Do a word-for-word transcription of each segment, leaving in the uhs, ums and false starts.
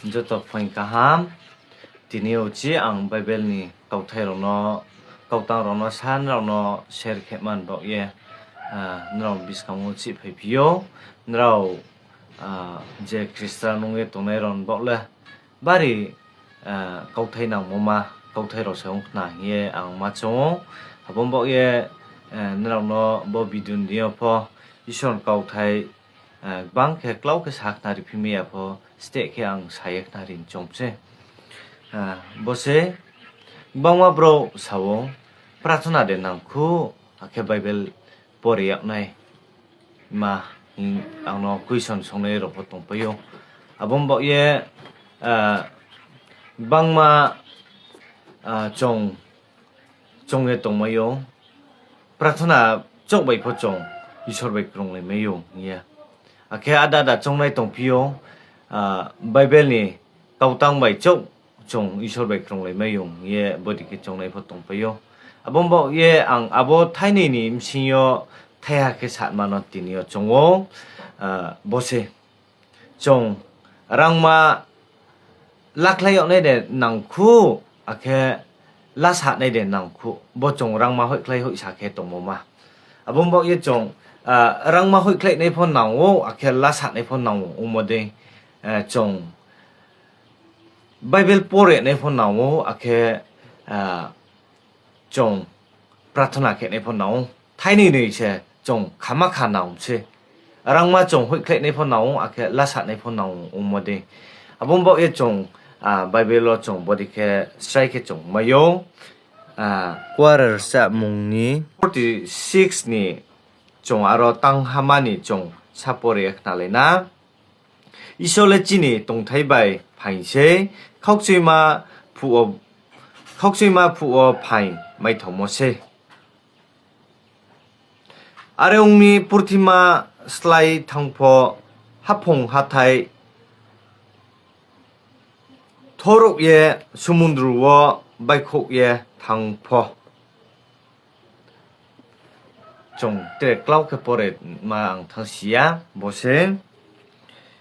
Joto phaing kaham. Tini uchih ang Bible ni kauthai rao no, kautang rao no sa nrao no share khe man baoh ye, nrao buskang wo chih phaiphi ou. Nrao je Khristan nung ye tongnai rao ni baoh le bari kauthai nangmo ma kauthai rao se ong khna hing ye ang ma choung ou. Abo baoh ye nrao no bo video ni deing yo pho Isor ni kauthai gbang khe klau khe sa khnariphi mai ya pho, steh khe ang sa ye khnari choung se. Bo se gbangma brouh sa ou, prarthana de nang khu, akhe Bible pore yag nai ma, ang no question songnai rao pho tongpai ou. Abo baoh ye gbangma chung chung ye tongmai ou, prarthana chouh bai pho chung Isor bai krunglaimai ou hing ye. Akhe ada ada choungnai tongphi ou, Bible ni kautang bai chouh chung Isor bai krunglaimai ou hing ye bodei khe choungnai pho tongpai ou. Abo baoh ye ang abo thainoi ni bsing yo thaiha khe sama no tini yo choung ou, bo se chung rangma lakhlai yag nai de nang khu, akhe lasanai de nang khu, bo chung rangma hoihkhlai hoihsa khe tongmo ma. Abo baoh ye chung rangma hoihkhlai nai pho nang ou, akhe lasanai pho nang ou, ongmo dei chung Bible pore nai pho nang ou, akhe chung prarthana khe nai pho nang ou. Thainoi noi se chung khama kha nang se. Rangma chung hoihkhlai nai pho nang ou, akhe lasanai pho nang ou, ongmo dei. Abo baoh ye chung Bible wo chung bodei khe srai khe chung mai ou. Kuarer rchamung ni forty six ni chung aro tanghama ni chung sa pore khnalai na. Isor le chini tongthai bai phaing sei, khaukchoima phuh wo phaing maithaomo sei. Are ong mi purthima slái thanng pho, haphung hathái thorouh ye sumundru wo baihkhouh ye thanng pho. Chung tre klau khe pore ma ang thanngsi ya, bo se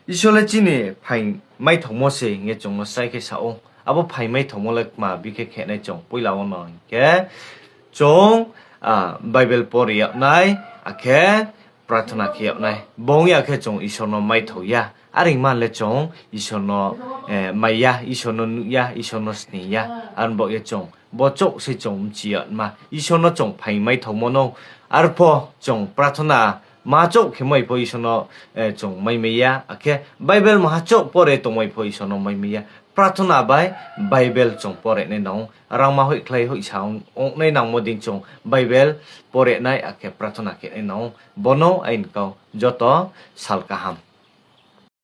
Isor le chini phaing maithaomo se hing ye chung no srai khe sa ou. Abo phaing maithaomo le kma bikhe khe nai chung poila wo no hing khe, chung Bible pore yag nai, akhe prarthana khe yag nai. Bo ong ya khe chung Isor no maithao ya. Are ong ma le chung Isor no mai ya, Isor no nuh ya, Isor no sning ya. Aro baoh ye chung bo chouh se chung bchi yag ma. Isor no chung phaing maithaomo no. Arpho chung prarthana ma chouh khe mai pho Isor no chung maimai ya. Akhe Bible maha chouh pore tongmai pho Isor no maimai ya. Prarthana bai Bible chung pore nai nang ou. Rangma hoihkhlai hoihsa ong nai nangmo dei chung Bible pore nai akhe prarthana khe nai nang ou. Bo no aini kau, joto sal kaham.